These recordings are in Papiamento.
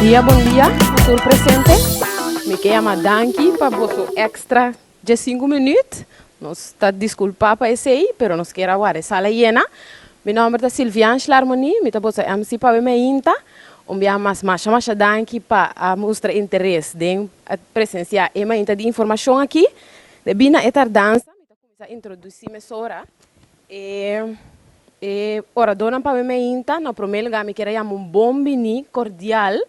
Bon dia, bon dia, tur presente. Mi ke yama danki pa boso extra 15 minuut. Nos ta disculpa pa esey, pero nos kier a warda e sala yena. Mi nomber ta Silvian Schlarmoni, mi ta boso MC pa mainta. Un bia mas masha masha danki pa a mustra interes den presencia e mainta di informacion aki. Debí na e tardansa, mi ta cuminsa introduci mesora e oradornan pa mainta. Na prome lugar mi kier a yama un bon bini cordial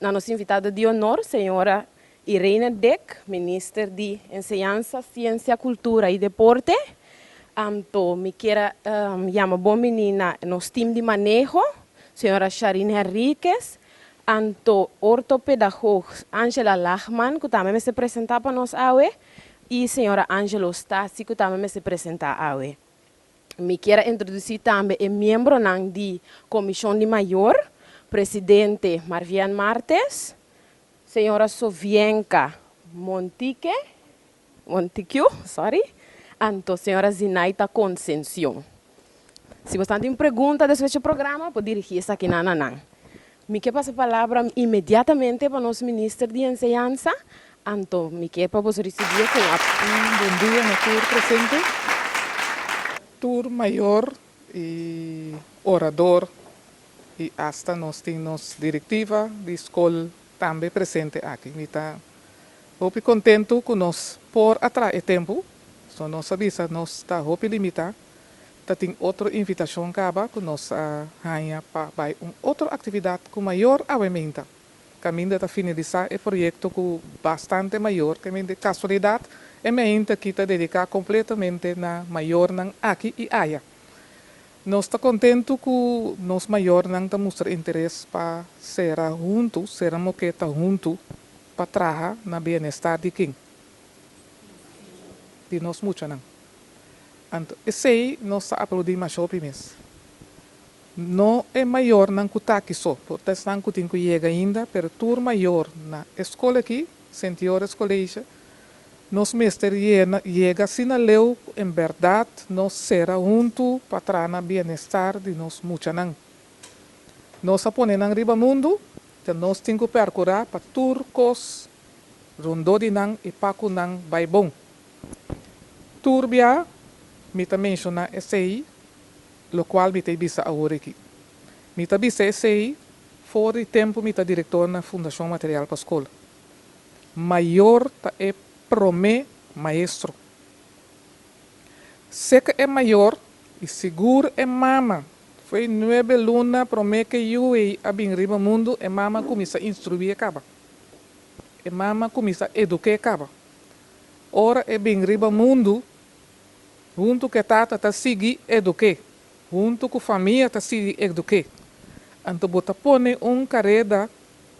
na nos invitado di honor, señora Irene Dick, minister di Enseñansa, Ciencia, Cultura y Deporte. Anto, mi kier yama bon bini na nos team di maneho, señora Sharin Henriquez, anto ortopedagoog Angela Lachman, cu tambe mester presenta pa nos awe, y señora Angelo Stasi, cu tambe mester presenta awe. Mi kier introduci tambe e miembronan di Comision di Mayor, presidente Marvian Martes, señora Sovienka Montique, Montiquio, sorry, anto señora Zinaita Concencion. Si bo tin pregunta despues di e programa, por dirigi esaki na nan. Mi ke pasa palabra inmediatamente pa nos minister di Enseñansa, anto mi ke pa bo recibi cu Un bon dia na tur presente, tur mayor y orador y hasta nos tin directiva di scol tambe presente aki. Mi ta hopi contento cu nos por a traha e tempo, so nos a bisa nos ta hopi limita, ta tin otro invitacion caba cu nos a haña pa bay un otro actividad cu mayor awe mainta. Caminda ta finalisa e proyecto cu bastante mayor, cu di casualidad e mainta aki ta dedica completamente na mayornan aki y aya. Nos ta contento cu nos mayornan ta mustra interes pa sera hunto, sera moketa hunto pa traha na bienestar di ken? Di nos muchanan. Anto, esey nos ta aplaudi mas hopi mes. No e mayornan cu ta aki so, por esnan cu tin cu yega ainda, pero tur mayor na scol aki, Sint Joris College, nos mester yega asina leu, en berdad, nos sera hunto pa traha na bienestar di nos muchanan. Nos a pone nan riba mundo, cu nos tin cu percura pa tur cos rond di nan y pa cu nan bay bon. Tur bia, mi ta menciona esey, locual mi ta bisa awor aki. Mi ta bisa esey, for di tempo mi ta director na Fundacion Material pa Scol. Mayor ta e prome maestro. Seca e mayor y sigur e mama. For di 9 luna prome cu e yiu a bin riba mundo, e mama a cuminsa instrui caba. E mama a cuminsa educa caba. Ora e bin riba mundo, hunto cu tata ta sigui educa, hunto cu famia ta sigui educa. Anto bo ta pone un careda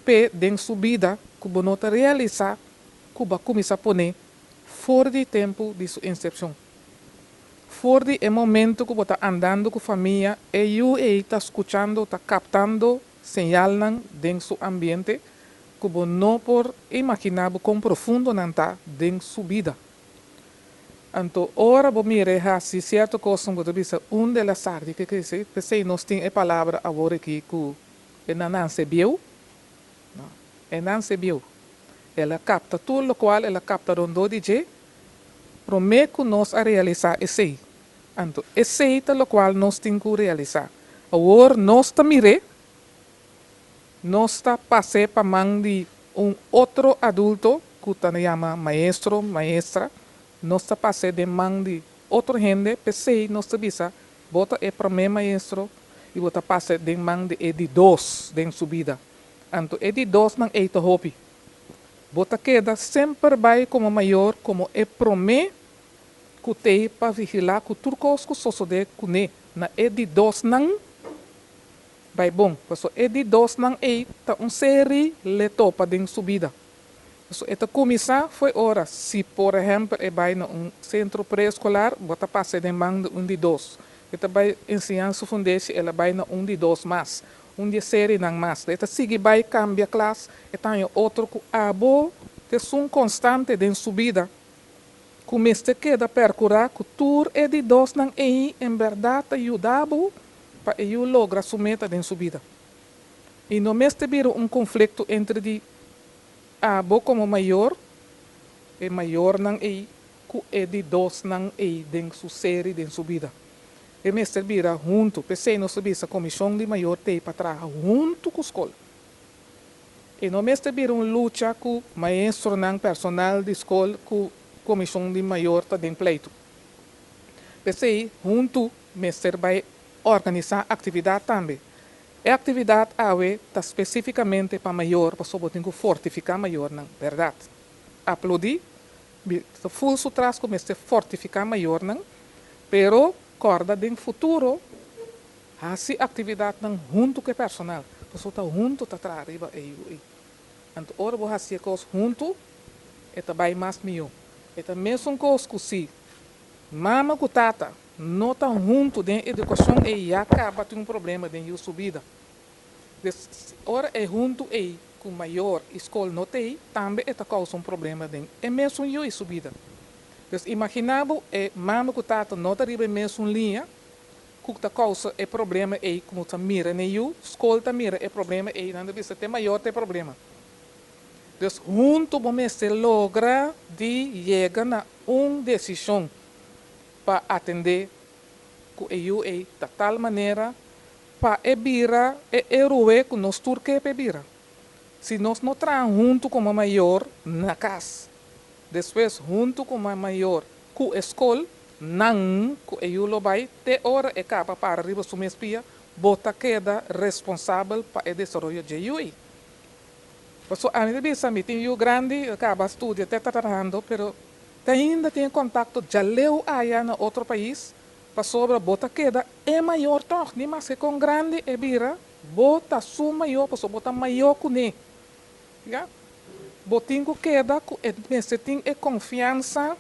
pe den su bida cu bo no ta realisa cu bo a cuminsa pone for di tempo di su incepcion. For di e momento cu bo ta andando cu famia, e yiu ey ta scuchando, ta captando señalnan den su ambiente cu bo no por imagina con profundo nan ta den su bida. Anto, ora bo mira hasi cierto cos, bo ta bisa unda el a saca, cu cu pesey nos tin e palabra awor aki cu e no a nace bieu, no, e nace bieu. El a capta tur locual el a capta rond di dje, prome cu nos a realisa esey. Anto, esey ta locual nos tin cu realisa. Awor nos ta mira, nos ta pasa pa man di un otro adulto, cu ta yama maestro, maestra, nos ta pasa den man di otro hende, pesey nos ta bisa, bo ta e prome maestro, y bo ta pasa den man di e di dos den su bida. Anto, e di dos nan ey ta hopi. Bo ta keda semper bay como mayor, como e prome cu t'ey pa vigila cu tur cos cu sosode cune na e di dos nan bay bon. Paso e di dos nan ey ta un serie l'e topa den su bida. So, e ta cuminsa for ora, si por ehempel e bay na un centro preescolar, bo ta pasa den man di un di dos. E ta bay enseñansa fundeshi, el a bay na un di dos mas. Un di serie nan mas. E ta sigui bay cambia klas, e ta otro cu abo, ta un constante den su bida. Cu mester keda percura cu tur e di dos nan ey en berdad ta yuda bo pa e logra su meta den su bida. I no mester bira un konflikto entre di abo komo mayor, e mayornan ei ku e di dosnan ei den su seri, den su bida. E mester bira huntu. P'esei nos ta bisa komishon di mayor t'ei pa traha huntu ku skol. E no mester bira un lucha ku maestronan, personal di skol ku komishon di mayor ta den pleitu. P'esei huntu mester bai organisá aktividat tambe. E aktividat awe ta spesífikamente pa mayor pasobra bo tin ku fortifiká mayornan, bèrdat? Aplodí, mi ta ful su tras ku mester fortifiká mayornan, pero kòrda den futuro hasi aktividatnan huntu ku e personal, pasobra ta huntu ta traha riba e yu ei. Anto ora bo hasi e kos huntu e ta bai mas mihó. E ta mesun kos ku si mama ku tata no ta huntu den edukashon ei ya kaba tin un problema den yu su bida. Des ora e huntu ei ku mayor i skol no ta ei tambe e ta kousa un problema den e mesun yu i su bida. Des imaginá bo e mama ku tata no ta riba e mesun liña ku ta kousa e problema ei ku ta mira n'e yu, skol ta mira e problema ei, nan ta bisa te mayor ta e problema. Dus huntu bo mester logra di yega na un desishon pa atendé ku e yu ei ta tal manera pa e bira e héroe ku nos tur ke pa e bira. Si nos no traha huntu komo mayor na kas, despues huntu komo mayor ku e skol, nan ku e yu lo bai te ora e kaba para riba su mes pia, bo ta keda responsabel pa e desaroyo dje yu ei. Pasobra ami ta bisa mi tin yu grandi a kaba studia te ta trahando pero te ainda tin e kontakto djaleu aya na otro pais pasobra bo ta keda e mayor tòg ni maske kon grandi e bira bo ta su mayor pasobra bo ta mayor kuné ya bo tin ku keda ku e mester tin e konfiansa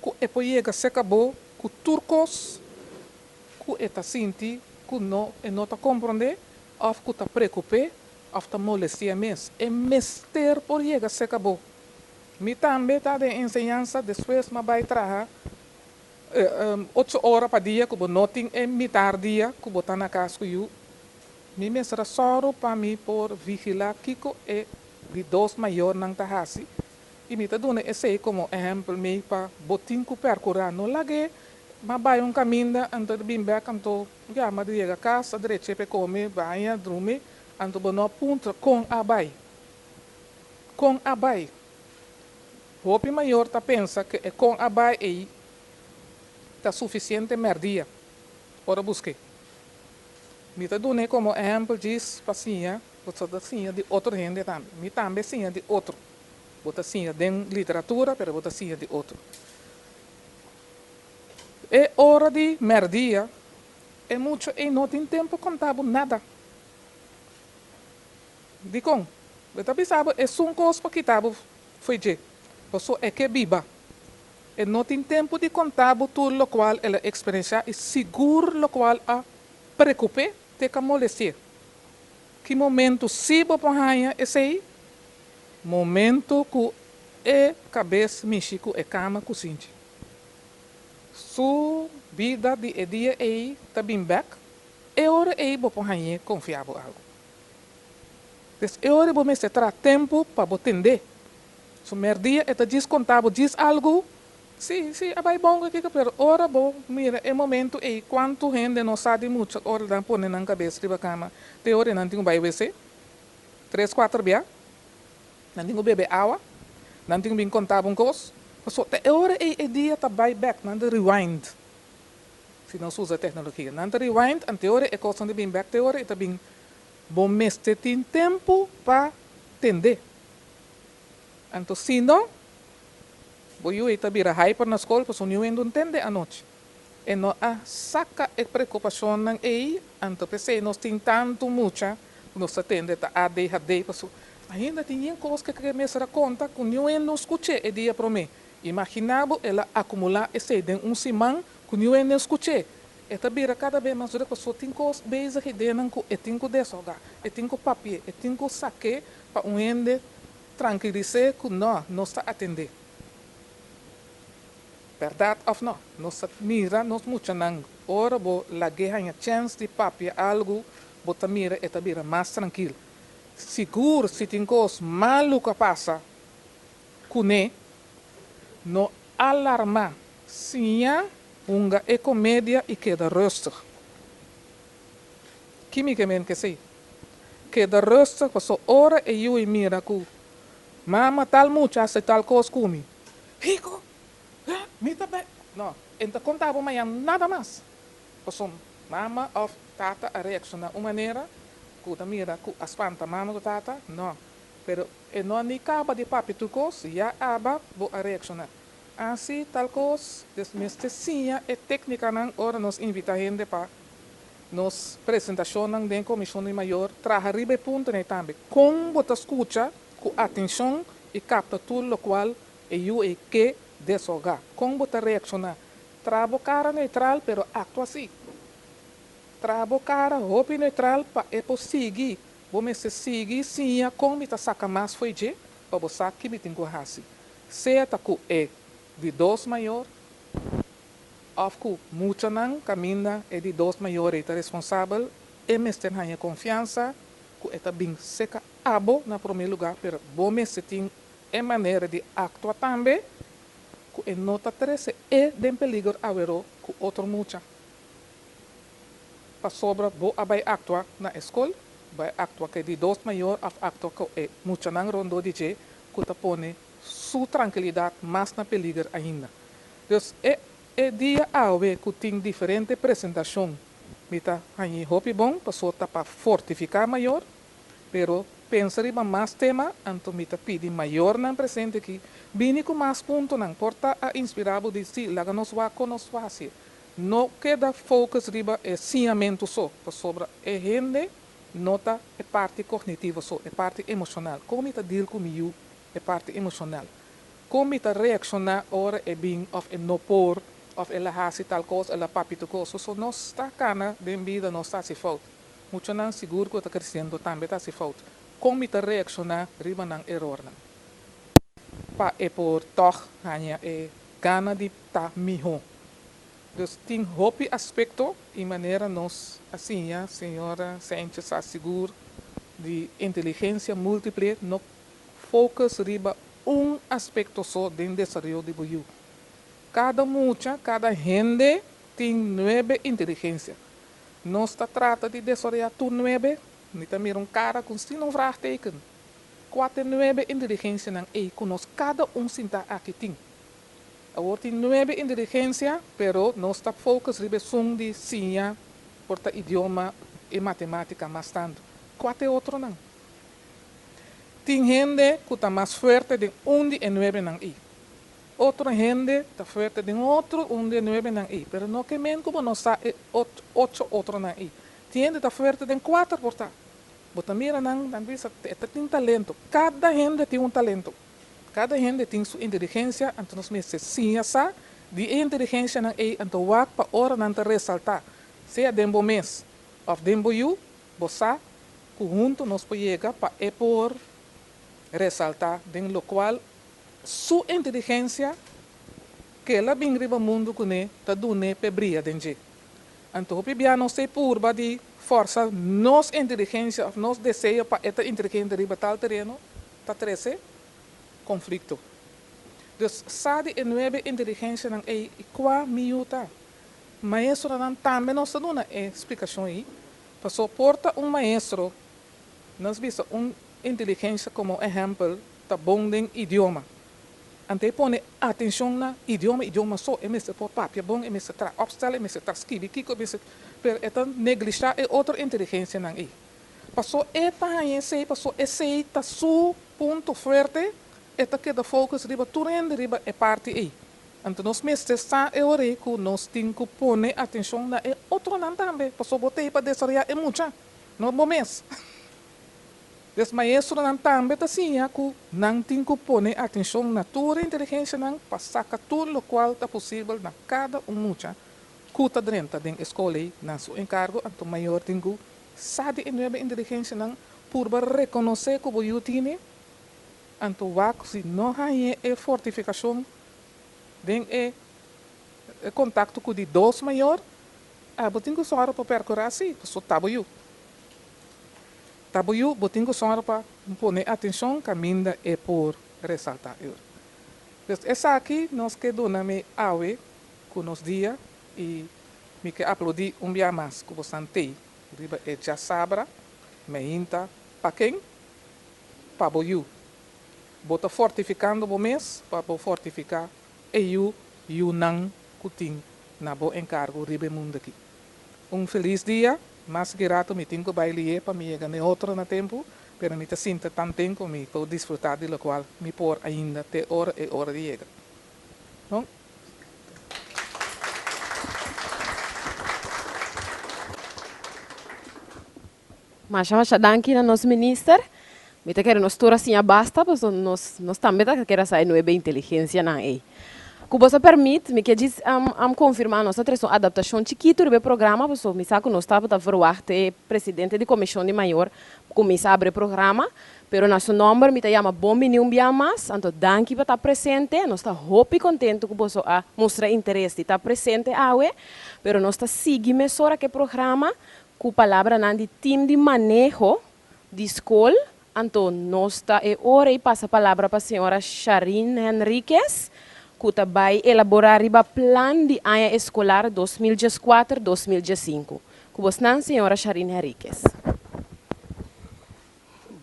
ku e por yega serka bo ku tur kos ku e ta sinti ku no e no ta komprondé òf ku ta preokup'é òf ta molesti'é mes. E mester por yega serka bo. Mi tambe ta den enseñansa, despues m'a bai traha ocho ora pa dia ku bo no tin e mitar dia ku bo ta na kas ku yu. Mi mester a sòru pa mi por vigilá kiko e di dos mayornan ta hasi i mi ta duna esei komo ehèmpel mi pa bo tin ku pèrkurá. No lag'é m'a bai un kaminda anto bin bèk anto ya m'a di yega kas a drecha p'e kome, baña, drumi anto bo no a puntra kon a bai. Kon a bai? Hopi mayor ta pensa ku e kon a bai ei ta sufisiente mèrdia ora busk'é. Mi ta dun'é komo ehèmpel djis pa siña, bo ta siña di otro hende tambe. Mi tambe siña di otro. Bo ta siña den literatura, pero bo ta siña di otro. E ora di mèrdia, e mucha ei no tin tempu konta bo nada. Dikon? Bo ta bisa bo esun kos pa kita bo fo'i dje, paso e ke biba. E no tin tempu di konta bo tur lokual el a eksperenshá i sigur lokual a preokup'é te ka molesti'é. Ki momentu sí bo por haña esei? Momentu ku e kabes mishi ku e kama ku sinchi. Su bida di e dia ei ta bin bèk, e ora ei bo por hañ'é konfia bo algu. Des e ora bo mester traha tempu pa bo tend'é. Su mèrdia e ta djis konta bo djis algu, Sí, sí, a bai bon ku kiko, pero ora bo mira e momentu ei kuantu hende no sa di mucha ora nan pone nan kabes riba kama, te ora nan tin ku bai wc tres kuater bia, nan tin ku bebe awa, nan tin ku bin konta bo un kos, pasobra te e ora ei e dia ta bai bèk, nan ta rewind, si nos usa teknologia, nan ta rewind, ante ora e kosnan ta bin bèk te ora e ta bin Bo mester tin tempu pa tende. Anto si no, bo yu ei ta bira hyper na skol pasobra niun hende no tende anochi. E no a saka e preokupashonnan ei, anto p'esei nos tin tantu mucha ku nos ta tende ta ADHD pasobra ainda tin yen kos ke ke mester a konta ku niun hende no skuch'é e dia promé. Imaginá bo el a akumulá esei den un siman ku niun hende no skuch'é. E ta bira kada bes mas dure pasobra tin kos bezig ideanan ku e tin ku desahogá, e tin ku papi'é, e tin ku sak'é pa un hende trankilis'é ku nò, nos ta atendé. Bèrdat òf nò? Nos ta mira nos muchanan ora bo lag'é haña chèns di papia algu, bo ta mira e ta bira mas trankil. Sigur si tin kos malu ku a pasa kuné, no alarmá, siña hunga e komedia i keda rustig. Ki mi ke men ku esei? Keda rustig paso ora e yu ei mira ku mama tal mucha hasi tal kos ku mi, Kiko? Mi ta bai. No, e no ta konta bo mañan nada mas. Pasobra mama òf tata a reakshoná un manera ku ta mira ku a spanta mama ku tata? No. Pero e no a ni kaba di papia tur kos, ya aba bo a reakshoná. Asi tal kos, des mester siña e téknikanan ora nos invitá hende pa nos presentashonnan den Komishon di Mayor, traha riba e puntonan ei tambe. Kon bo ta skucha ku atenshon i kapta tur lokual e yu ei ke deshogá? Kon bo ta reakshoná? Traha bo kara neutral pero aktua si. Traha bo kara hopi neutral pa e por sigui. Bo mester sigui siña kon mi ta saka mas fo'i dje pa bo sa ki mi tin ku hasi. Sea ta ku e di dos mayor òf ku muchanan kaminda e di dos mayor ei ta responsabel, e mester haña konfiansa ku e ta bin seka abo na promé lugá pero bo mester tin e manera di aktua tambe ku e no ta trese e den peliger aweró ku otro mucha. Pasobra bo a bai aktua na e skol, bai aktua ku e di dos mayor òf aktua ku e muchanan rondó di dje ku ta pone su trankilidat mas na peliger ainda. Dus e e dia awe ku tin diferente presentashon mi ta hañi hopi bon paso ta pa fortifiká mayor. Pero pensa riba mas tema, anto mi ta pidi mayornan presente aki bini ku mas puntonan. Por ta a inspirá bo di si, laga nos wak kon nos hasi. No keda focus riba e siñamentu so, pasobra e hende no ta e parti kognitivo so, e parti emoshonal. Kon mi ta deal ku mi yu e parti emoshonal? Kon mi ta reakshoná ora e bin òf e no por òf el a hasi tal kos, el a papia tur kos? So nos ta kana den bida, nos ta hasi fout. Muchanan sigur ku ta kresiendo tambe ta hasi fout. Kon mi ta reakshoná riba nan erornan? Pa e por tòg haña e gana di ta mihó. Dus tin hopi aspekto i manera nos a siña, señora Sanchez sa sigur, di inteligensia múltiple no focus riba un aspekto so den desaroyo di bo yu. Kada mucha, kada hende tin nuebe inteligensia. Nos ta trata di desaroyá tur nuebe. Mi ta mira un kara ku sin un vraagteken. Kua ta e nuebe inteligensianan ei ku nos kada un sintá aki tin? Awor tin nuebe inteligensia, pero nos ta focus riba esun di siña por ta idioma i matemátika mas tantu. Kua ta e otronan? Tin hende ku ta mas fuerte den un di e nuebenan ei. Otro hende ta fuerte den otro un di e nuebenan ei, pero no ke men ku bo no sa e ocho otronan ei. Tin hende ta fuerte den kuater por ta. Bo ta mira nan, nan bisa, e ta tin talento. Kada hende tin un talento. Kada hende tin su inteligensia, anto nos mester siña sa di e inteligensianan ei, anto wak pa ora nan ta resaltá, sea den bo mes òf den bo yu, bo sa ku huntu nos por yega pa e por resaltá den lokual Su inteligensia k'el a bin riba mundu kuné ta dun'é p'e bria den dje. Anto hopi bia nos ta e purba di fòrsa nos inteligensia òf nos deseo pa e ta inteligente riba tal tereno ta trese konflikto. Dus sa di e nuebe inteligensianan ei i kua mi yu ta. Maestronan tambe nos ta duna e splikashon ei, paso por ta un maestro nos bisa un inteligensia komo ehèmpel ta bon den idioma. Anto e pone atencion na idioma, idioma so, e mester por papia bon, e mester traha opstel, e mester traha skibi kiko, e mester, pero e ta neglisha e otro inteligencianan ei. Paso e ta haña esei, paso esei ta su punto fuerte, e ta keda focus riba tur hende riba e parti ei. Anto nos mester sa e ora ei ku nos tin ku pone atencion na e otronan tambe, paso bo ta ei pa desaroya e mucha, no bo mes. Des maestronan tambe ta siña ku nan tin ku pone atenshon na tur e inteligensianan pa saka tur lokual ta posibel na kada un mucha ku ta drenta den e skol ei na su enkargo. Anto mayor tin ku sa di e nuebe inteligensianan, purba rekonosé ku bo yu tine, anto wak si no hañ'é e fortifikashon den e kontakto ku di dos mayor, abo tin ku sòru pa pèrkurá si, pasobra ta bo yu. Ta bo yu, bo tin ku sòru pa pone atenshon kaminda e por resaltá. Dus esaki nos ke duna mi awe ku nos dia i mi ke aplaudí un bia mas ku boso t'ei riba e djasabra mainta pa ken? Pa bo yu. Bo ta fortifikando bo mes pa bo fortifiká e yu, yunan ku tin na bo enkargo riba e mundu aki. Un felis dia, mas rato mi tin ku bai lihé pa mi yega na otro na tempu, pero mi ta sinta tantu ku mi por disfrutá di lokual mi por ainda te ora e ora di yega. Bon? Masha masha danki na nos minister. Mi ta kere nos tur a siña basta, pues nos tambe ta kere sa nuebe inteligensianan ei. Ku boso pèrmit, mi ke konfirmá nos tres un adaptashon chikitu riba e programa, pues mi sa ku nos tabata verwacht e presidente di komishon di mayor kuminsá habri programa, pero na su nòmber mi ta yama bon bini un bia mas, anto danki pa ta presente, nos ta hopi kontentu ku boso a mustra interes di ta presente awe, pero nos ta sigui mesora ku e programa ku palabranan di team di maneho di skol, anto nos ta e ora i pasa palabra pa señora Sharin Henriquez, ku ta bai elaborá riba plan di aña eskolar 2014-2015. Ku boso, señora Sharin Henriquez.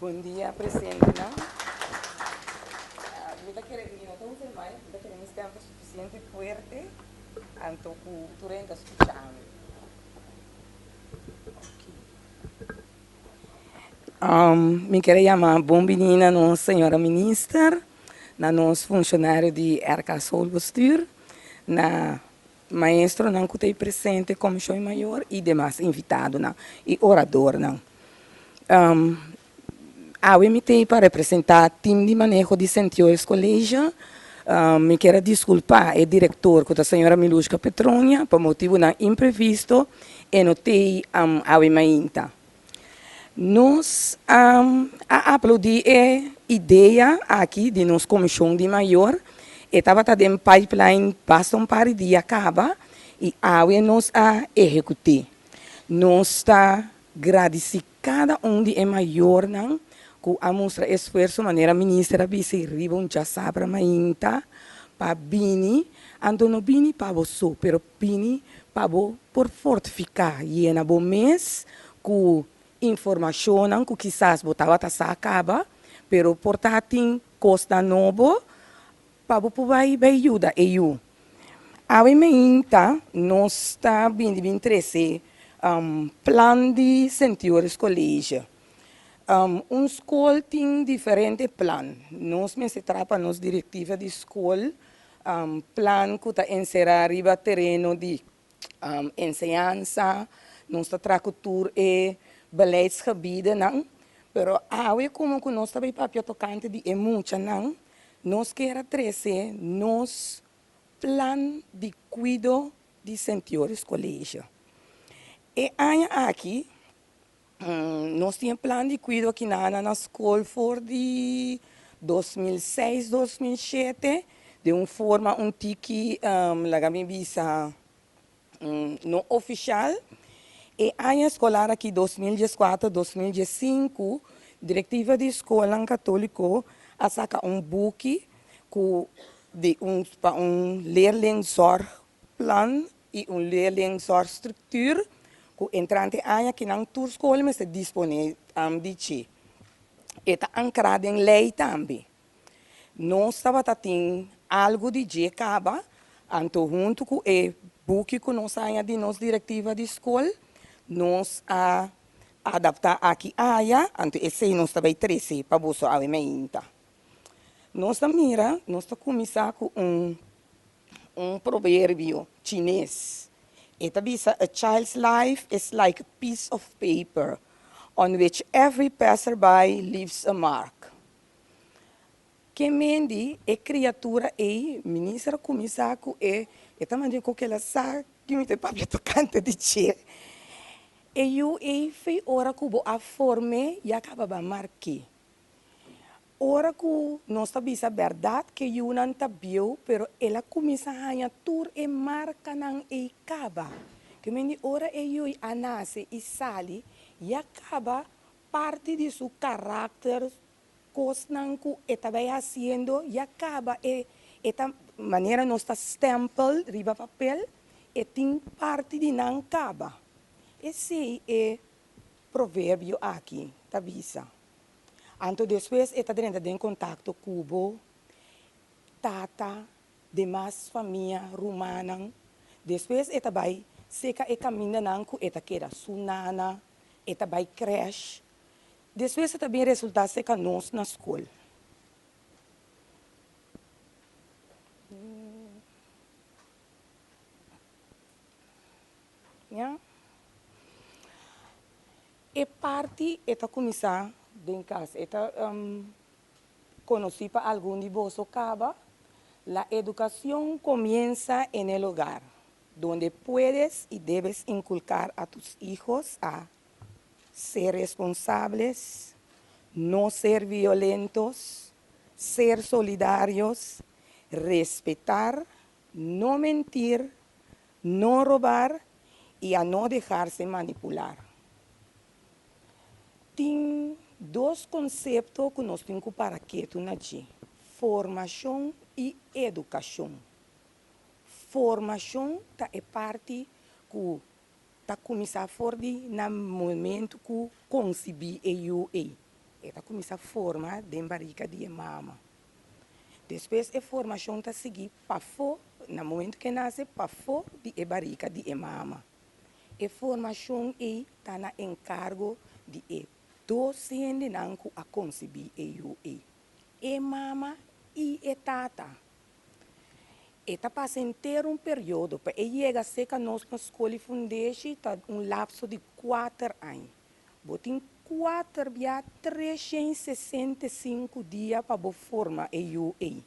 Bon dia, presidente. Mi ta kere, mi no ta usa mic, mi ta kere mi stèm sufisiente fuerte, anto ku tur hende ta skucha mi. Okay. Mi ke yama bon bini na nos señora minister, na nos funshonario di RK Schoolbestuur, na maestronan ku ta presente, komishon mayor i demas invitadonan i oradornan. Awe mi t'ei pa representá team di maneho di Sint Joris College. Mi ke diskulpá e direktor ku ta señora Milushka Petronia pa motivonan imprevisto e no t'ei awe mainta. Nos a aplaudí e idea aki di nos komishon di mayor. E tabata den pipeline basta un par di dia kaba i awe nos a ehekut'é. Nos ta gradisí kada un di e mayornan ku a mustra esfuerso manera minister a bisa riba un djasabra mainta pa bini, anto no bini pa bo so, pero bini pa bo por fortifiká yena bo mes ku informashonnan ku kisas bo tabata sa kaba, pero por ta tin kosnan nobo pa bo por bai bai yuda e yu. Awe mainta nos ta bini bin trese plan di Sint Joris College. Un skol tin diferente plan. Nos mester traha pa nos direktiva di skol plan ku ta enserá riba tereno di enseñansa, nos ta traha ku tur e beleidsgebiedennan, pero awe komo ku nos ta bai papia tokante di e muchanan, nos kier a trese nos plan di kuido di Sint Joris College. E aña aki nos tin plan di kuido aki na skol for di 2006, 2007, di un forma un tiki, laga mi bisa, no ofisial. E aña eskolar aki 2014, 2015, direktiva di skol katóliko a saka un buki ku di un pa un leerlingzorgplan i un leerlingzorgstructuur ku entrante aña ku nan tur skol mester disponé di dje. E ta ankrá den lei tambe. Nos tabata tin algu di dje kaba, anto huntu ku e buki ku nos a haña di nos direktiva di skol, nos a adaptá aki aya, anto esei nos ta bai trese pa boso awe mainta. Nos ta mira, nos ta kuminsá ku un proverbio chines. E ta bisa, "A child's life is like a piece of paper on which every passerby leaves a mark." Ke men di e kriatura ei, minister a kuminsá ku e ta manera ku el a sa ku mi ta papia tokante di dje. E yu ei for ora ku bo a form'é ya kaba b'a mark'é. Ora ku nos ta bisa bèrdat ku yunan ta bieu, pero el a kuminsá haña tur e markanan ei kaba. Ke men di ora e yu a nase i sali, ya kaba. Parti di su karakter, kosnan ku e ta bai hasiendo, ya kaba e e ta manera nos ta stèmpel riba papel, e tin parti di nan kaba. Esei e proverbio aki ta bisa. Anto despues e ta drenta den kontakto ku bo tata, demas famia, rumannan. Despues e ta bai seka e kamindanan ku e ta keda su nana, e ta bai krèsh. Despues e ta bin resultá seka nos na skol. Ya. E parti e ta kuminsá den kas. E ta konosí pa algun di boso kaba, La educación comienza en el hogar, donde puedes y debes inculcar a tus hijos a ser responsables, no ser violentos, ser solidarios, respetar, no mentir, no robar y a no dejarse manipular. Tin dos konsepto ku nos tin ku para ketu na dje, formashon i edukashon. Formashon ta e parti ku ta kuminsá for di na momentu ku konsibí e yu ei. E ta kuminsá forma den barika di e mama. Despues e formashon ta sigui pafó, na momentu ku e nase, pafó di e barika di e mama. E formashon ei ta na enkargo di e dos hendenan ku a konsibí e yu ei, e mama i e tata. E ta pasa henter un periodo pa e yega seka nos na skol i fundeshi ta un lapso di kuater aña. Bo tin kuater bia 365 dia pa bo forma e yu ei.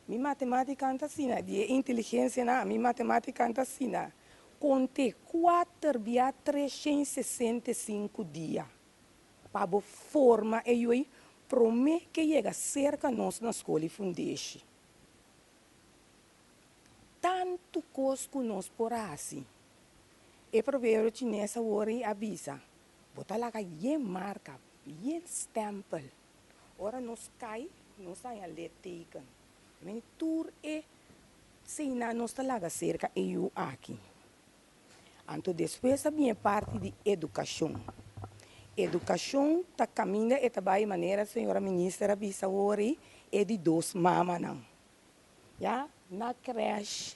Mi matemátika no ta asina, di e inteligensianan, mi matemátika no ta asina. Kont'é kuater bia 365 dia pa bo forma e yu ei promé ke yega serka nos na skol i fundeshi. Tantu kos ku nos por hasi. E proverbio chines awor ei a bisa, Bo ta laga yen marka, yen stèmpel. Ora nos kai, nos haña litteken. Meni tur e seinan nos ta laga serka e yu aki. Anto despues a bin e parti di edukashon. Edukashon ta kaminda e ta bai manera señora minister a bisa awor ei, e di dos mamanan. Ya, na krèsh,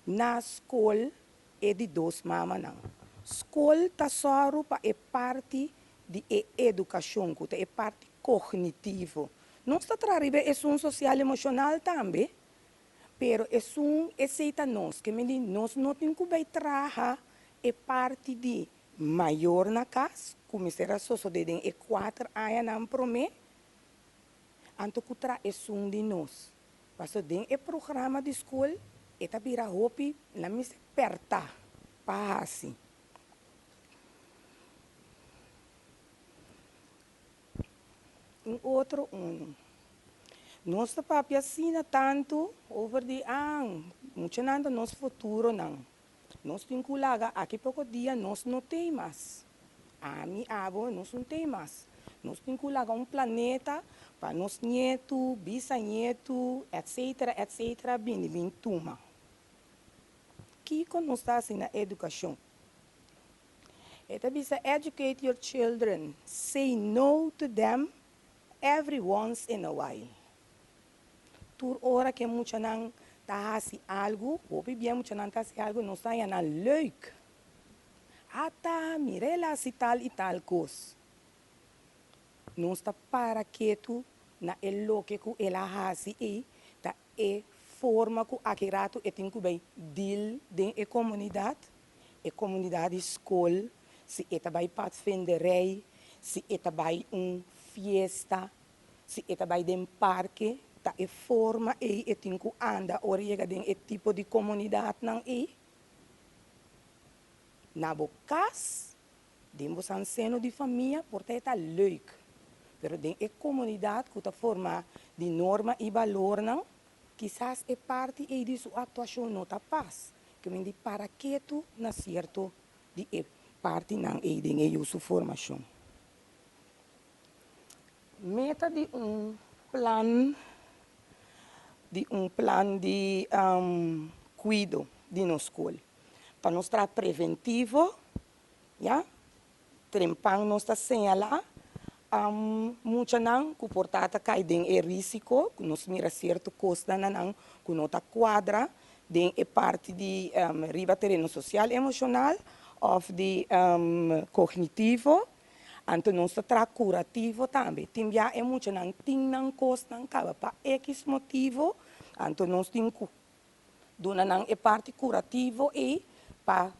na skol e di dos mamanan. Skol ta sòru pa e parti di e edukashon ku ta e parti kognitivo. Nos ta traha riba esun sosial emoshonal tambe, pero esun esei ta nos. Ke mindi nos no tin ku bai traha e parti di mayor na kas, ku mester a sosodé den e kuater añanan promé, anto ku traha esun di nos. Pasobra den e programa di skol e ta bira hopi nan mester pèrtá pa hasi. Un otro unu. Nos ta papia asina tantu over di an, muchanan ta nos futuronan. Nos tin ku laga aki poko dia nos no tei mas. Ami, abo, nos no tei mas. Nos tin ku laga un planeta pa nos nietu, bisañetu, etcetera, etcetera bini bin tuma. Kiko nos ta hasi na edukashon? E ta bisa educate your children, say no to them every once in a while. Tur ora ku e muchanan ta hasi algu, hopi bien muchanan ta hasi algu, nos ta haña nan leuk. Ata, mira el a hasi tal i tal kos. Nos ta para ketu na e loke ku el a hasi ei ta e forma ku aki ratu e tin ku bai deal den e komunidat, e komunidat di skol, si e ta bai padvinderij, si e ta bai un fiesta, si e ta bai den parke, ta e forma ei e tin ku anda ora e yega den e tipo di komunidatnan ei. Na bo kas, den bo san seno di famia por ta e ta leuk, pero den e komunidat ku ta forma di norma i balornan, kisas e parti ei di su aktuashon no ta pas, ke men di para ketu na sierto di e. partinan ei den e yu su formashon. Meta di un plan di un plan di kuido di nos skol pa nos traha preventivo, ya, trempan nos ta señalá muchanan ku por ta ta kai den e risiko, ku nos mira sierto kosnan na nan ku no ta kuadra den e parti di riba tereno sosial emoshonal òf di kognitivo. Anto nos ta traha kurativo tambe. Tin bia e muchanan tin nan kosnan kaba pa ekis motivo, anto nos tin ku duna nan e parti kurativo ei pa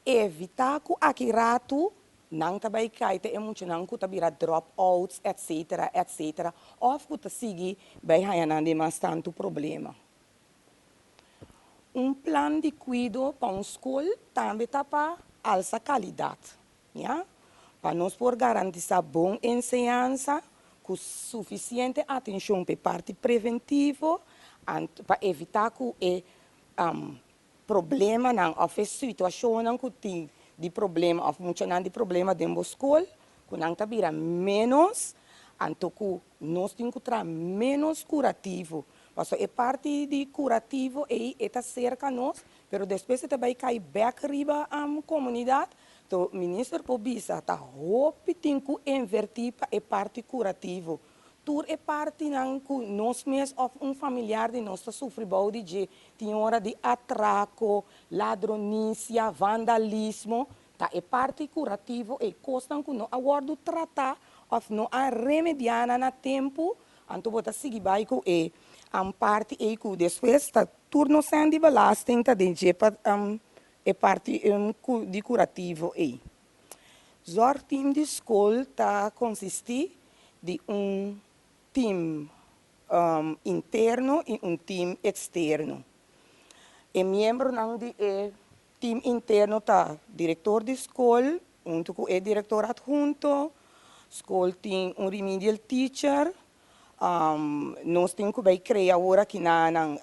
evitá ku aki ratu nan ta bai kai ta e muchanan ku ta bira drop outs etcetera etcetera òf ku ta sigui bai haña nan den mas tantu problema. Un plan di kuido pa un skol tambe ta pa alsa kalidat, ya, pa nos por garantisá bon enseñansa ku sufisiente atenshon pa e parti preventivo, pa evitá ku e problemanan òf e situashonnan ku tin di problema òf muchanan di problema den bo skol, ku nan ta bira ménos, anto ku nos tin ku traha ménos kurativo. Pasobra e parti di kurativo ei e ta serka nos, pero despues e ta bai kai bèk riba komunidat. To minister por bisa ta hopi tin ku invertí pa e parti kurativo. Tur e partinan ku nos mes òf un familiar di nos ta sufri bou di dje, tin ora di atrako, ladronisia, vandalismo, ta e parti kurativo ei, kosnan ku no a wòrdu tratá òf no a remediá nan na tempu, anto bo ta sigui bai ku e parti ei ku despues ta tur nos sèn di belasting ta den dje pa e parti di kurativo ei. Zorgteam di skol ta konsistí di un tim interno i un tim eksterno. E miembronan di e tim interno ta direktor di skol huntu ku e direktor adhunto, skol tin un remedial teacher, nos tin ku bai krea awor aki na nan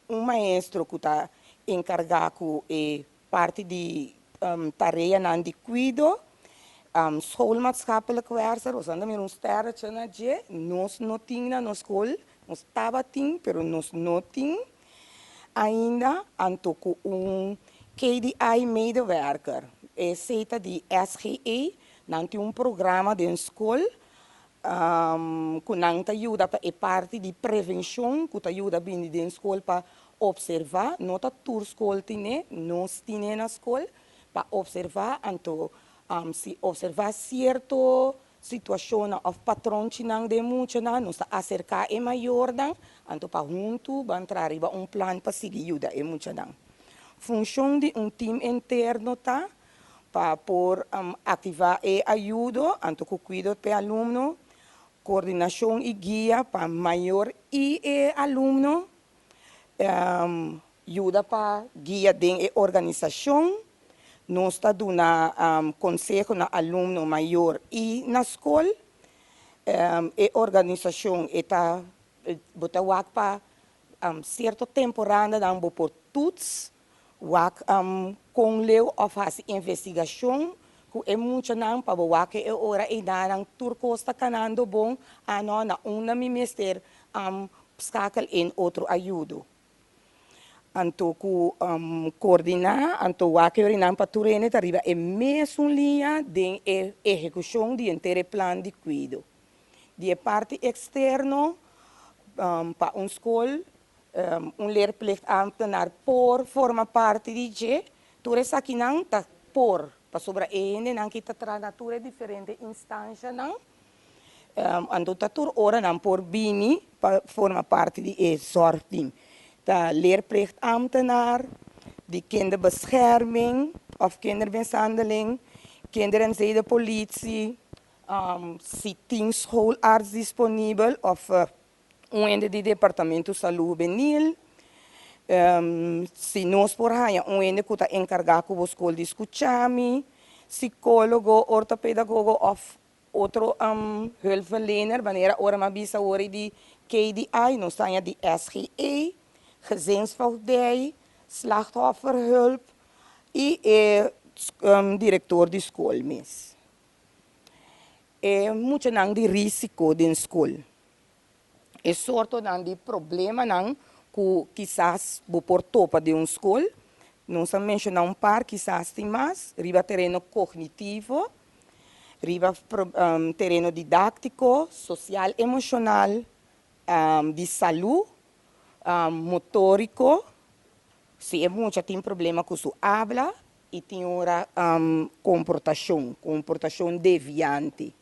un maestro ku ta enkargá ku e parti di tareanan di kuido, schoolmaatschappelijk werker, nos anda mira un sterretje na dje, nos no tin na nos skol, nos tabatin pero nos no tin ainda, anto ku un KDI medewerker, esei ta di SGE, nan tin un programa den skol ku nan ta yuda pa e parti di prevenshon ku ta yuda bini den skol pa opservá, no ta tur skol tine, nos tine na skol, pa opservá, anto si opservá sierto situashonnan òf patronchinan den muchanan, nos ta aserká e mayornan, anto pa huntu ban traha riba un plan pa sigui yuda e muchanan. Funshon di un tim interno ta pa por aktivá e ayudo, anto ku kuido p'e alumno, koordinashon i guia pa mayor i e alumno, yuda pa guia den e organisashon, nos ta duna konseho na alumno, mayor i na skol, e organisashon e ta bo ta wak pa sierto temporadanan bo por tuts Wak kon leu òf hasi investigashon ku e muchanan pa bo wak e ora eidanan tur kos ta kanando bon, a no na unda mi mester skakel in otro ayudo. Anto ku koordiná, anto wak e orinan pa tur hende ta riba e mesun liña den e ehekushon di henter e plan di kuido. Di e parti eksterno pa un skol Un leerplichtambtenaar por forma parti di dje. Tur esakinan ta por, pasobra e hendenan ki ta traha na tur e diferente instanshanan, anto ta tur ora nan por bini pa forma parti di e zorgteam. Ta leerplichtambtenaar, di kinderbescherming of kindermishandeling, kinder en zedenpolitie, si tin schoolarts disponibel of Un hende di Departamento Salú Hubenil, Si nos por haña un hende ku ta enkargá ku bo skol di Skuchami, sikólogo, ortopedagogo òf otro hulpverlener, manera ora mi a bisa awor di KDI, nos ta haña di SGE, Gezinsvoogdij, Slachtofferhulp i e. direktor di skol mes. E muchanan di risiko den skol, e sortonan di problemanan ku kisas bo por topa den un skol, nos a menshoná un par, kisas tin mas, riba tereno kognitivo, riba tereno didáktiko, sosial emoshonal, di salú, motóriko, si e mucha tin problema ku su abla i tin ora komportashon, komportashon deviante.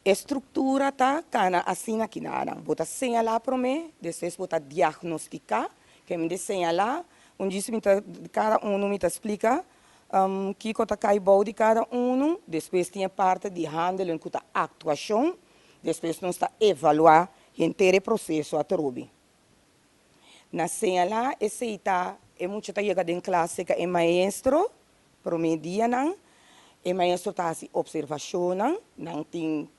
E struktura ta kana asina kinanan, bo ta señalá promé, despues bo ta diagnostiká, ke mi di señalá, un djis mi ta kada unu mi ta splika kiko ta kai bou di kada unu, despues tin e parti di handelen ku ta aktuashon, despues nos ta evaluá henter e proseso atrobe. Na señalá esei ta e mucha ta yega den klas serka e maestro, promé dianan e maestro ta hasi opservashonnan, nan tin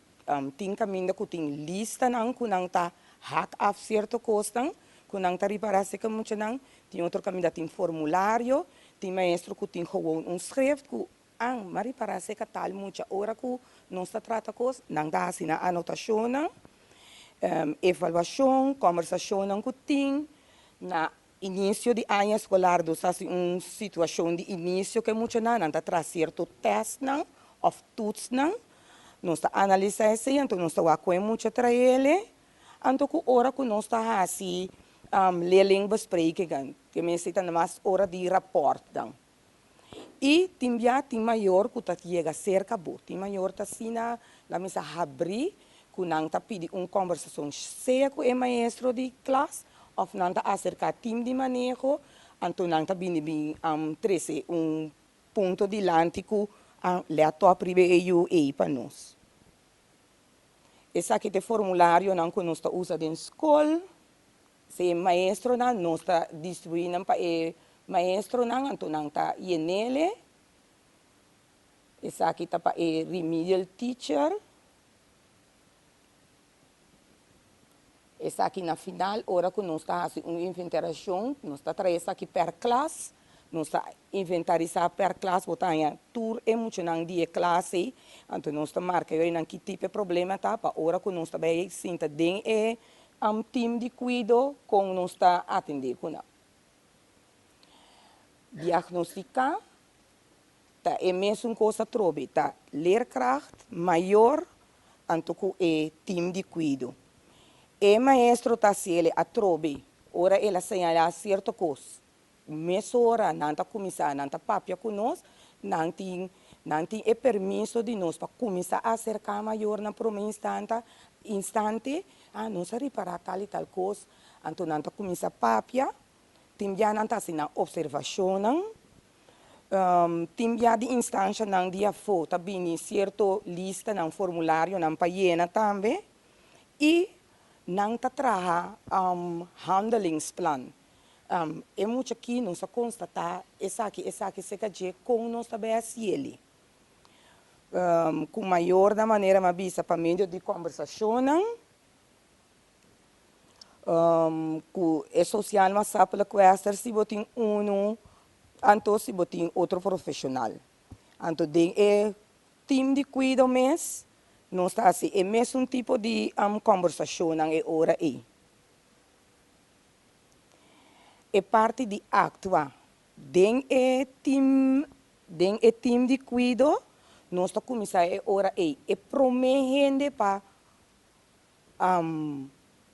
tin kaminda ku tin listanan ku nan ta hak af sierto kosnan ku nan ta ripará serka muchanan, tin otro kaminda tin formulario, tin maestro ku tin gewoon un schrift ku an m'a ripará serka tal mucha ora ku nos ta trata kos, nan ta hasi nan anotashonnan. Evaluashon, kòmbersashonnan ku tin na inisio di aña eskolar nos hasi un situashon di inisio ku e muchanan, nan ta traha sierto tèstnan òf tutsnan, nos ta analisá esei anto nos ta wak ku e mucha traele, anto ku ora ku nos ta hasi leerlingbesprekingen, ke mester ta mas ora di rapòrtnan. I tin bia tin mayor ku ta yega serka bo. Tin mayor ta asina la mesa habrí ku nan ta pidi un kòmbersashon sea ku e maestro di klas òf nan ta aserká tim di maneho, anto nan ta bini bin trese un punto dilanti ku a lèt òp riba e yu ei pa nos. Esaki ta e formularionan ku nos ta usa den skol. Si e maestronan, nos ta distribuí nan pa e maestronan, anto nan ta yenele. Esaki ta pa e remedial teacher. Esaki na final, ora ku nos ta hasi un inventarashon, nos ta trae esaki per klas, nos ta inventarisá per klas, bo ta haña tur e muchanan di e klas ei, anto nos ta marka yoinan ki tipo e problema ta, pa ora ku nos ta bai sinta den e Team di kuido kon nos ta atendé ku nan. Diagnostiká ta e mesun kos atrobe, ta leerkracht mayor anto ku e team di kuido. E maestro ta hasiel atrobe ora el a señalá sierto kos. Mesora nan ta kuminsá, nan ta papia ku nos, nan tin nan tin e permiso di nos pa kuminsá aserká mayornan promé instanta instante, ah nos a ripará tal i tal kos, anto nan ta kuminsá papia, tin bia nan ta hasi nan opservashonnan, tin bia di instanshanan di afó ta bini sierto listanan, formularionan pa yena tambe, i nan ta traha handelingsplan. E mucha aki nos a konstatá esaki, esaki serka dje kon nos ta bai hasi eli. Ku mayornan manera mi a bisa pa medio di kòmbersashonnan ku e sosial maatschappelijk werker si bo tin unu anto si bo tin otro profeshonal. Anto den e tim di kuido mes nos ta hasi e mesun tipo di kòmbersashonnan e ora ei. E parti di aktua den e tim den e tim di kuido, nos ta kuminsá e ora ei. E promé hende pa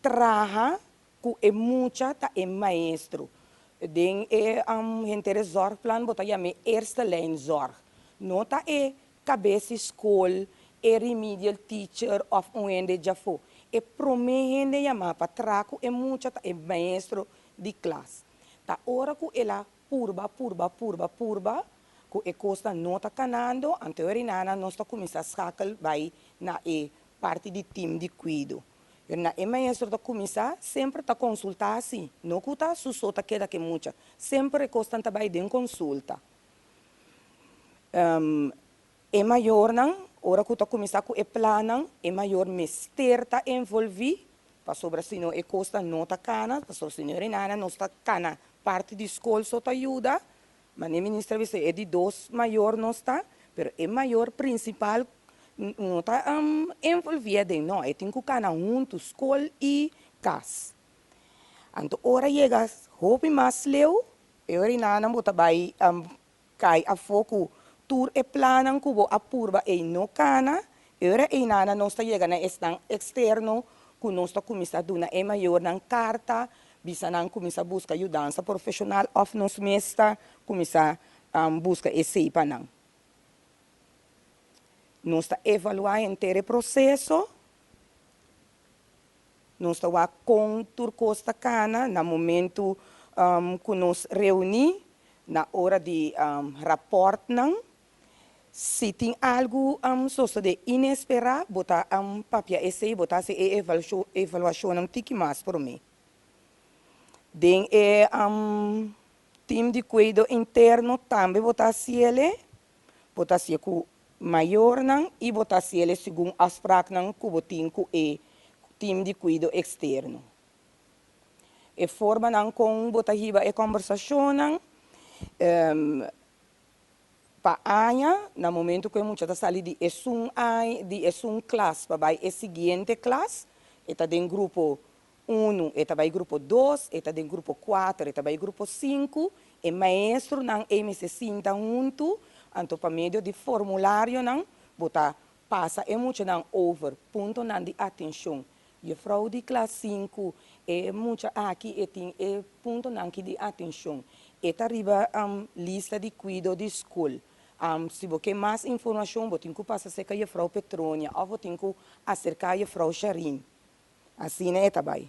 traha ku e mucha ta e maestro. Den e henter e zorgplan bo ta yam'é eerste lijn zorg. No ta e Kabes di skol, e remedial teacher òf un hende djafó. E promé hende yamá pa traha ku e mucha ta e maestro di klas. Ta ora ku el a purba, purba, purba, purba ku e kosnan no ta kanando, anto e rinana nos ta kuminsá skakel bai na e parti di tim di kuido. Pero na e maestro ta kuminsá semper ta konsultá si, no ku ta su so ta keda ku e mucha. Semper e kosnan ta bai den konsulta. E mayornan, ora ku ta kuminsá ku e plannan, e mayor mester ta envolví, pasobra si no e kosnan no ta kana, pasobra si no e renana nos ta kana parti di skol so ta yuda. Manera minister a bisa e di dos mayor nos ta, pero e mayor principal no ta envolvi aden, no, e tin cu cana hunto scol y cas. Anto ora yega hopi mas leu, e ora nan bo ta bay cay afo cu tur e plannan cu bo a purba ey no cana, e ora eynan nos ta yega na esnan externo cu nos ta cuminsa duna e mayornan carta, bisa nan cuminsa busca yudansa profesional of nos mes ta cuminsa busca esey pa nan. Nos ta evalua henter e proceso, nos ta wak con tur cos ta cana na momento cu nos reuni na ora di raportnan. Si tin algu sosode inespera, bo ta papia esey, bo ta haci e evaluacionnan tiki mas prome. Den e team di cuido interno tambe bo ta haciele, bo ta hacié cu mayornan y bo ta haciele segun afspraaknan cu bo tin cu e team di cuido externo. E formanan con bo ta hiba e combersacionnan pa aña, na momento cu e mucha ta sali di esun aña, di esun klas pa bay e siguiente klas, e ta den grupo 1, e ta bay grupo 2, e ta den grupo 4, e ta bay grupo 5, e maestronan ey mester sinta hunto, anto pa medio di formularionan bo ta pasa e muchanan over puntonan di atencion. Juffrouw di klas 5, e mucha aki e tin e puntonan aki di atencion. E ta riba lista di cuido di school. Si bo ke mas informacion, bo tin cu pasa cerca juffrouw Petronia of bo tin cu acerca juffrouw Sharin. Asina e ta bay.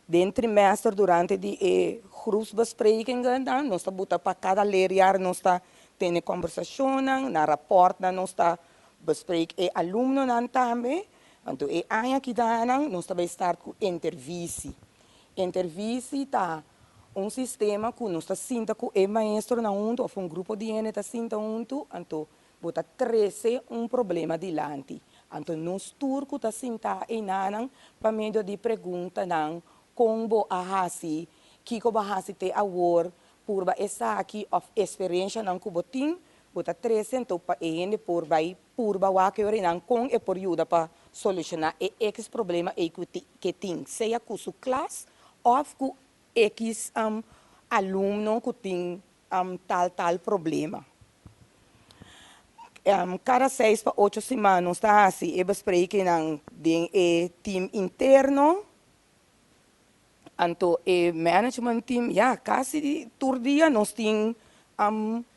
Den trimester durante di e groepsbesprekingen dan, nos ta buta pa cada leerjaar nos ta tene conversacionnan, na rapportnan nos ta bespreek e alumnonan tambe. Anto e aña aki nan nos ta bay start cu intervisie. Intervisie ta un sistema cu nos ta sinta cu e maestronan hunto of un grupo di hende ta sinta hunto, anto bo ta trece un problema dilanti. Anto nos tur cu ta sinta eynan pa medio di preguntanan con bo a hasi, kico bo a hasi te awor, purba esaki of experiencianan cu bo tin, bo ta trece anto pa e hende por bay purba wak e ora con e por yuda pa soluciona e X problema ey cu tin, sea cu su klas of cu X alumno cu tin tal tal problema. Cada 6 pa 8 siman nos ta haci e besprekingnan den e team interno. Anto e management team, ja, casi tur dia nos tin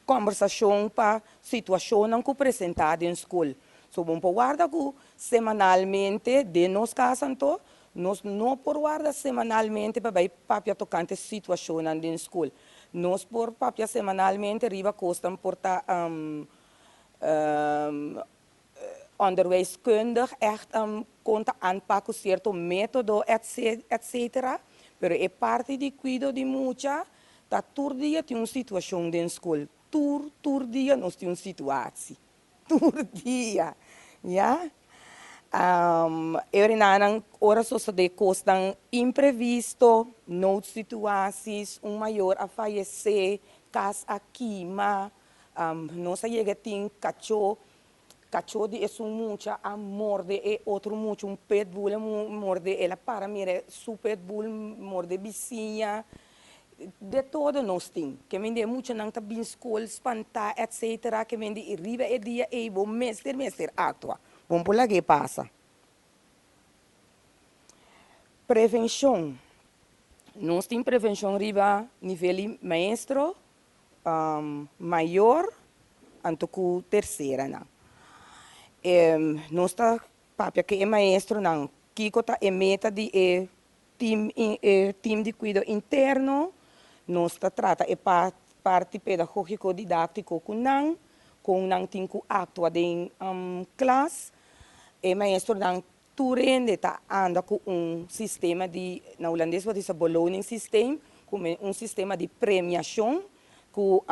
conversacion pa situacionnan cu presenta den school. So bo por warda cu semanalmente den nos cas anto, nos no por warda semanalmente pa bay papia tocante situacionnan den school. Nos por papia semanalmente riba cosnan por ta onderwijskundig echt con ta aanpak cu cierto metodo et cetera. Pero e parti di cuido di mucha, ta tur dia tin un situacion den school. Tur dia nos tin un situatie. Tur dia. Ja? E ora ora sosode cosnan imprevisto, noodsituaties, un mayor a fallece, cas a kima, nos a yega tin cacho, cacho di esun mucha a morde e otro mucha, un pitbull a morde, el a para mira su pitbull morde bisiña, de todo nos tin. Ke men di muchanan ta bin school, spanta, etc. Ke men di riba e dia ey bo mester actua. Bo no por laga pasa. Prevencion. Nos tin prevencion riba nivel maestro, mayor, anto cu terceranan. Nos ta papia cu e maestronan, kico ta e meta di e team di cuido interno, nos ta trata e parti pedagogico didactico cu nan, cu nan tin cu actua den klas. E maestronan tur hende ta anda cu un sistema di, na Hulandes bo ta bisa beloningssysteem, cu un sistema di premiacion cu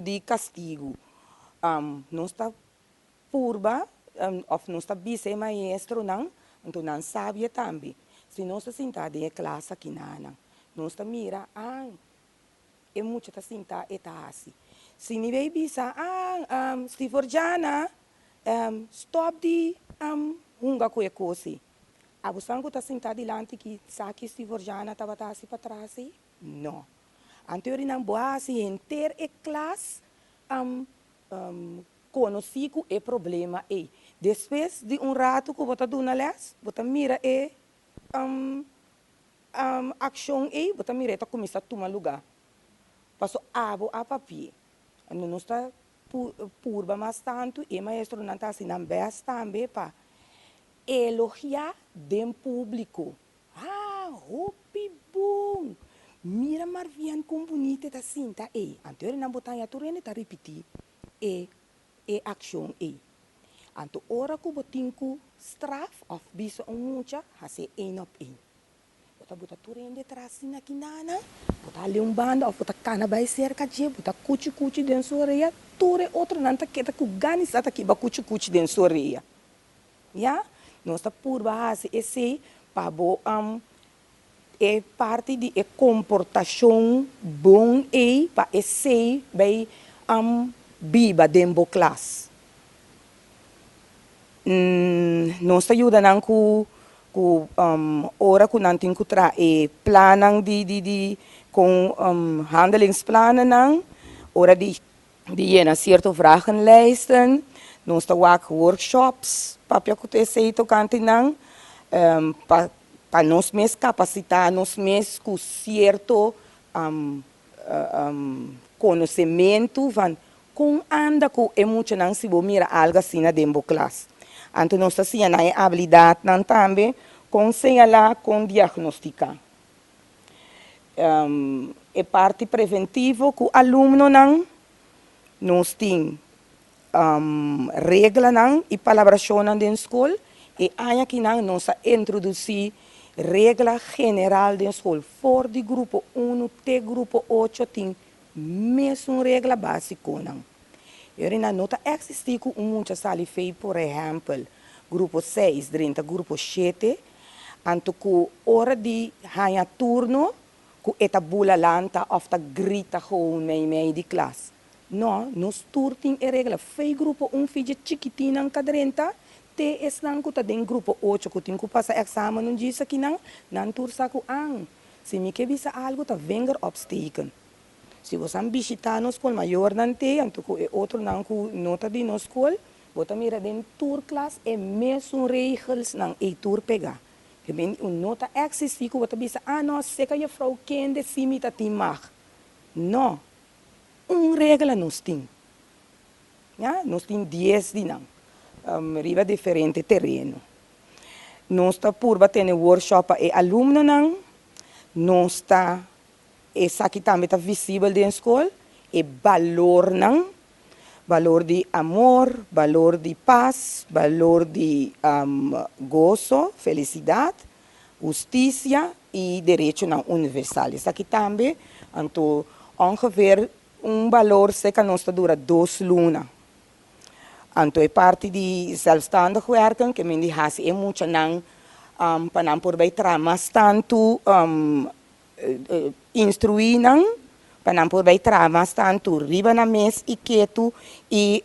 di castigo. Nos ta purba, of nos ta bisa e maestronan, anto nan sabi tambe. Si nos ta sinta den e klas aki nan, nos ta mira, ah, e mucha ta sinta e ta hasi. Si mi bay bisa, ah, Stiforjana, stop di hunga ku e kos ei. Abosan ku ta sintá dilanti ki sa ki Stiforjana tabata hasi patras ei? No. Anto yori nan bo a hasi henter e klas konosí ku e problema ei. Despues di un ratu ku bo ta duna lès, bo ta mira e akshon ei, bo ta mira e ta kuminsá tuma lugá. Paso abo a papia. Anto nos ta purba mas tantu i e maestronan ta hasi nan bèst tambe pa elogiá den públiko. Ha, hopi bon! Mira Marvian kon bunita e ta sinta ei. Anto nan bo ta haña tur hende ta ripití e e akshon ei. Anto ora ku bo tin ku straf òf bisa un mucha, hasié één op één. Bo ta buta tur hende tras di nakinana, bo ta hali un banda of bo ta kana bai serka dje, bo ta kuchi kuchi den su orea, tur e otronan ta keda ku gana i sa ta kiba kuchi kuchi den su orea. Ya, nos ta purba hasi esei pa bo e parti di e komportashon bon ei pa esei bai biba den bo klas. Nos ta yuda nan ku ku ora ku nan tin ku traha e plannan di di di kon handelingsplannennan, ora di di yena sierto vragenlijsten, nos ta wak workshops papia ku ta esei tokante nan pa pa nos mes kapasitá nos mes ku sierto konosementu van Kon anda ku e muchanan si bo mira algu asina den bo klas? Anto nos ta siña nan e abilidatnan tambe kon señalá, kon diagnostiká. E parti preventivo ku alumnonan, nos tin reglanan i palabrashonnan den skol. E aña akinan nos a introdusí regla general den skol. For di grupo unu te grupo ocho tin Mesun regla básikonan. E ora nan no ta eksistí ku un mucha sali fei, por ehèmpel, grupo seis drenta grupo shete, anto ku ora di haña turno ku e ta bula lanta òf ta grita gewoon meimei di klas. No, nos tur tin e regla fei grupo un fidje chikitinnan ka drenta te esnan ku ta den grupo ocho ku tin ku pasa èksamen un djis akinan, nan tur sa ku an. Si mi ke bisa algu ta vinger opsteken. Si bo san bishitá nos skol mayornan te anto ku e otronan ku no ta di nos skol, bo ta mira den tur klas e mesun regelsnan ei tur pegá. Ke men un no ta eksistí ku bo ta bisa, ah no, seka jefrou kende si mi ta tin mag. No. Un regla nos tin. Ya, nos tin dies di nan riba diferente tereno. Nos ta purba tene workshop pa e alumnonan, nos ta, esaki tambe ta visibel den skol, e balornan, balor di amor, balor di pas, balor di goso, felisidat, hustisia i derechonan universal. Esaki tambe, anto ongeveer un balor seka nos ta dura dos luna. Anto e parti di zelfstandig werken ke men di hasi e muchanan pa nan por bai traha mas tantu instruí nan pa nan por bai traha mas tantu riba nan mes i ketu i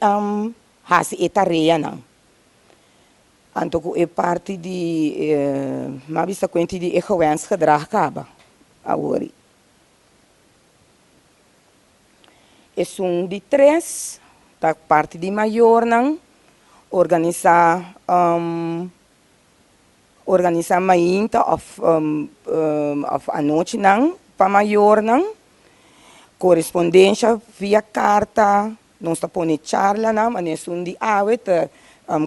hasi e tareanan. Anto ku e parti di m'a bisa kuenti di e gewenst gedrag kaba awor. Esun di tres ta parti di mayornan organisá organisá mainta òf òf anochinan pa mayornan, korespondensha via karta, nos ta pone charlanan, manera esun di awe ta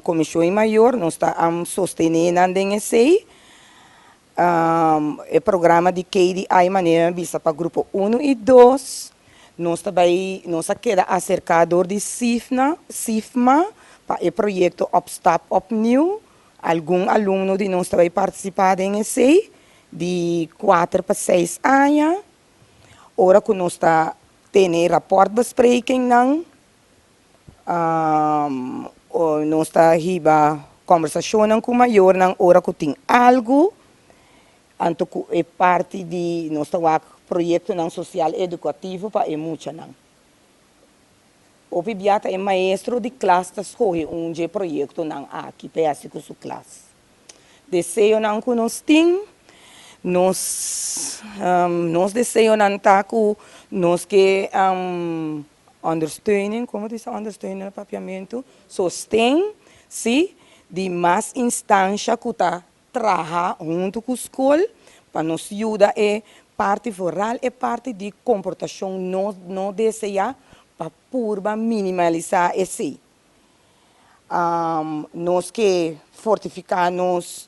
komishon di mayor nos ta sostené nan den esei. E programa di KDI manera mi a bisa pa grupo uno i dos, nos ta bai nos a keda aserká dor di Sifna, Sifma, pa e proyekto Opstap Opnieuw. Algun alumno di nos ta bai partisipá den esei di kuater pa seis aña. Ora ku nos ta tene rapòrtbesprekingnan Nos ta hiba kòmbersashonnan ku mayornan ora ku tin algu, anto ku e parti di nos ta wak proyektonan sosial edukativo pa e muchanan. Hopi bia ta e maestro di klas ta skohe un dje proyektonan aki pa e hasi ku su klas. Deseonan ku nos tin, nos nos deseonan ta ku nos ke ondersteuning, komo ta bisa ondersteuning na papiamentu? Sosten, si, di mas instansha ku ta traha huntu ku skol pa nos yuda e parti vooral e parti di komportashon no no deseá pa purba minimalisá esei. Nos ke fortifiká nos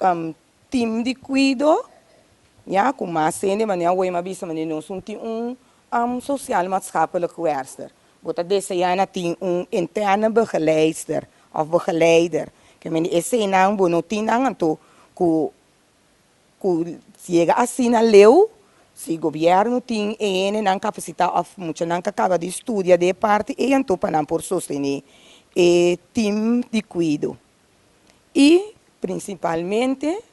tim di kuido ya ku mas hende manera Wim a bisa manera nos un tin un sociaal maatschappelijk werkster. Bo ta deseá na tin un interne begeleidster òf begeleider. Ke mende eseinan bo no tin nan anto ku ku yega asina leu si gobièrnu tin e hendenan kapasitá òf muchanan ka kaba di studia den e parti ei anto pa nan por sostené e tim di kuido. I prinsipalmente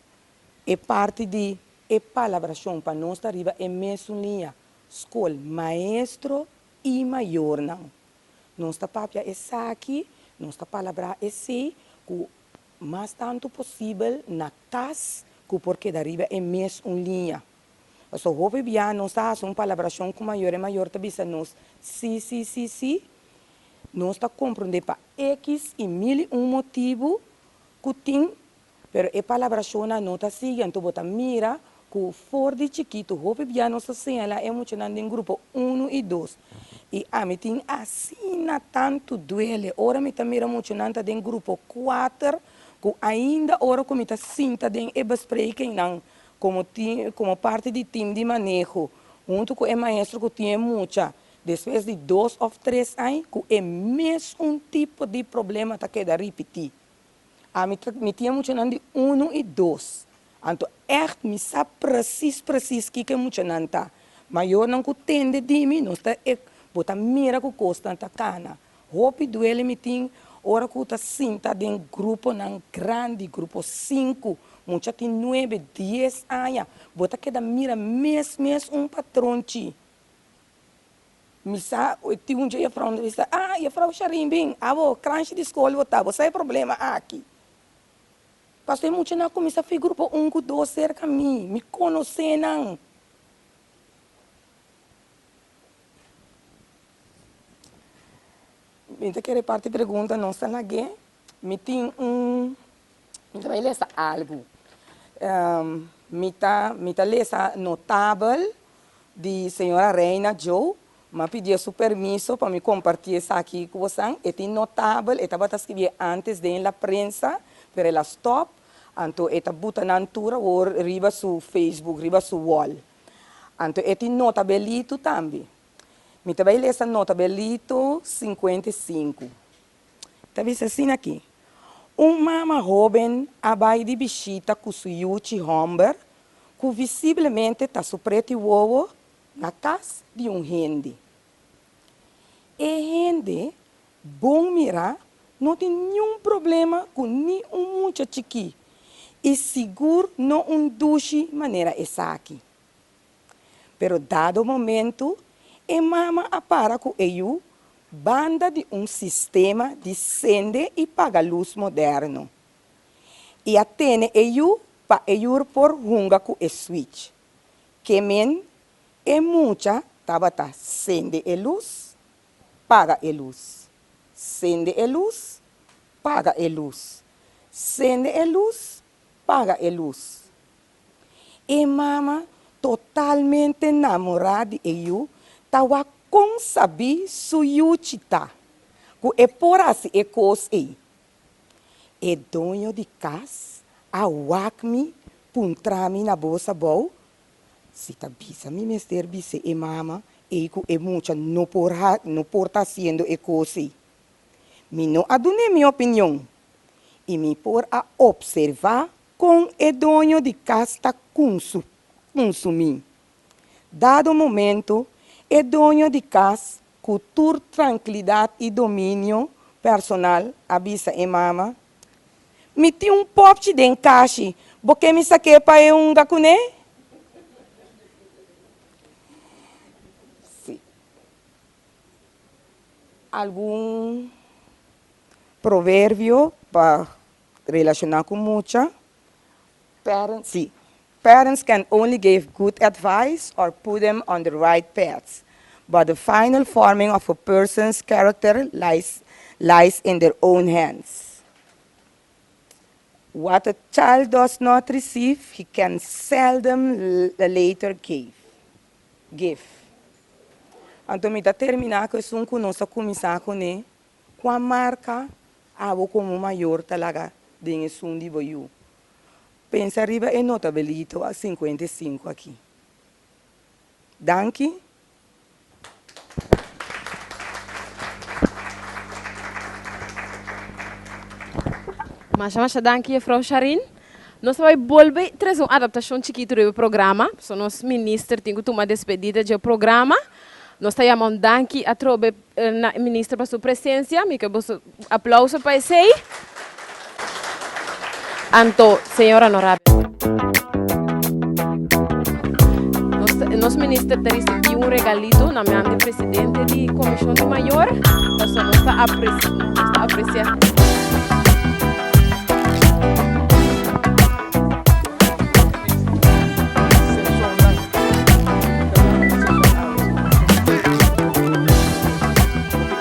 e parti di e palabrashon pa nos ta riba e mesun liña, skol, maestro i mayornan. Nos ta papia esaki, nos ta palabrá esei ku mas tantu posibel na kas ku por keda riba e mes un liña. Pasobra hopi bia nos ta hasi un palabrashon ku mayor, e mayor ta bisa nos si, si, si, si. Nos ta komprondé pa ekis i mil i un motibu ku tin Pero e palabrashonnan no ta sigui, anto bo ta mira ku for di chikitu hopi bia nos ta señalá e muchanan den grupo unu i dos. I ami tin asina tantu duele ora mi ta mira muchanan ta den grupo kuater ku ainda ora ku mi ta sinta den e besprekingnan komo komo parti di tim di maneho huntu ku e maestro ku tin e mucha despues di dos òf tres aña ku e mesun tipo di problema ta keda ripití. Ami ta mi tin e muchanan di unu i dos. Anto ègt mi sa presis presis kiko e muchanan ta. Mayornan ku tende di mi nos ta e bo ta mira ku kosnan ta kana. Hopi duele mi tin ora ku ta sinta den gruponan grandi, grupo sinku, mucha tin nuebe, dies aña, bo ta keda mira mes mes un patronchi. Mi sa tin un dje jefrouw ta bisa, ah jefrouw Sharin bin, abo kranshi di skol bo ta, bo sa e problema aki. Pasobra e muchanan a kuminsá fi grupo un ku dos serka mi, mi konosé nan. Mi ta kere parti pregunta nos ta lag'é, mi tin un, mi ta bai lesa algu. Mi ta mi ta lesa notabel di señora Reina Joe, m'a pidié su permiso pa mi comparti esaki cu bosan. E tin notabel, e tabata scribié antes den la prensa, pero el a stop, anto e ta buta nan tur awor riba su Facebook, riba su wall. Anto e tin notabelito tambe. Mi ta bay lesa notabelito 55. Ta bisa asina aki, Un mama hóben a bai di bishita ku su yuchi hòmber ku visiblemente ta su preti wowo na kas di un hende. E hende, bon mirá, no tin niun problema ku ni un mucha chikí i sigur no un dushi manera esaki. Pero dado momento e mama a para ku e yu banda di un sistema di sende i paga lus moderno i a tene e yu pa e yur por hunga ku e switch. Ke men e mucha tabata sende e lus, paga e lus, sende e lus, paga e lus, sende e lus, paga e lus. E mama totalmente namorá di e yu ta wak kon sabí su yuchi ta ku e por hasi e kos ei. E doño di kas a wak mi puntra mi na bos abou si ta bisa mi mester bis'é e mama ei ku e mucha no por no por ta hasiendo e kos ei. Mi no a dun'é mi opinion i mi por a opservá Kon e doño di kas ta kunsumí? Dado momento, e doño di kas ku tur trankilidat i dominio personal a bisa e mama, Mi tin un popchi den kashi, bo ke mi sak'é pa e hunga kuné? Sí. Algun proverbio pa relashoná ku mucha. Parents, sí. Parents can only give good advice or put them on the right path, but the final forming of a person's character lies lies in their own hands. What a child does not receive, he can seldom later give. Give. Anto mi ta terminá ku esun ku nos a kuminsá kuné, kua marka abo komo mayor ta laga den esun di bo yu? Pensa riba e notabelito a 55 aki. Danki. Masha masha danki Juffrouw Sharin. Nos ta bai bolbe trese un adaptashon chikitu riba e programa, pasobra nos minister tin ku tuma despedida dje programa. Nos ta yama un danki atrobe na e minister pa su presensia. Mi ke boso aplauso pa esei. Anto, señora no rabia. Nos, nos minister ta ricibi un regalito na man di presidente di Comisión di Mayor. Pasobra nos ta aprecia, nos ta aprecia.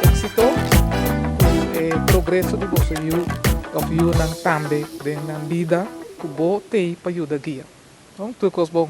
Éxito ku e progreso di boso yu òf yunan tambe den nan bida ku bo t'ei pa yuda guia. Tur kos bon.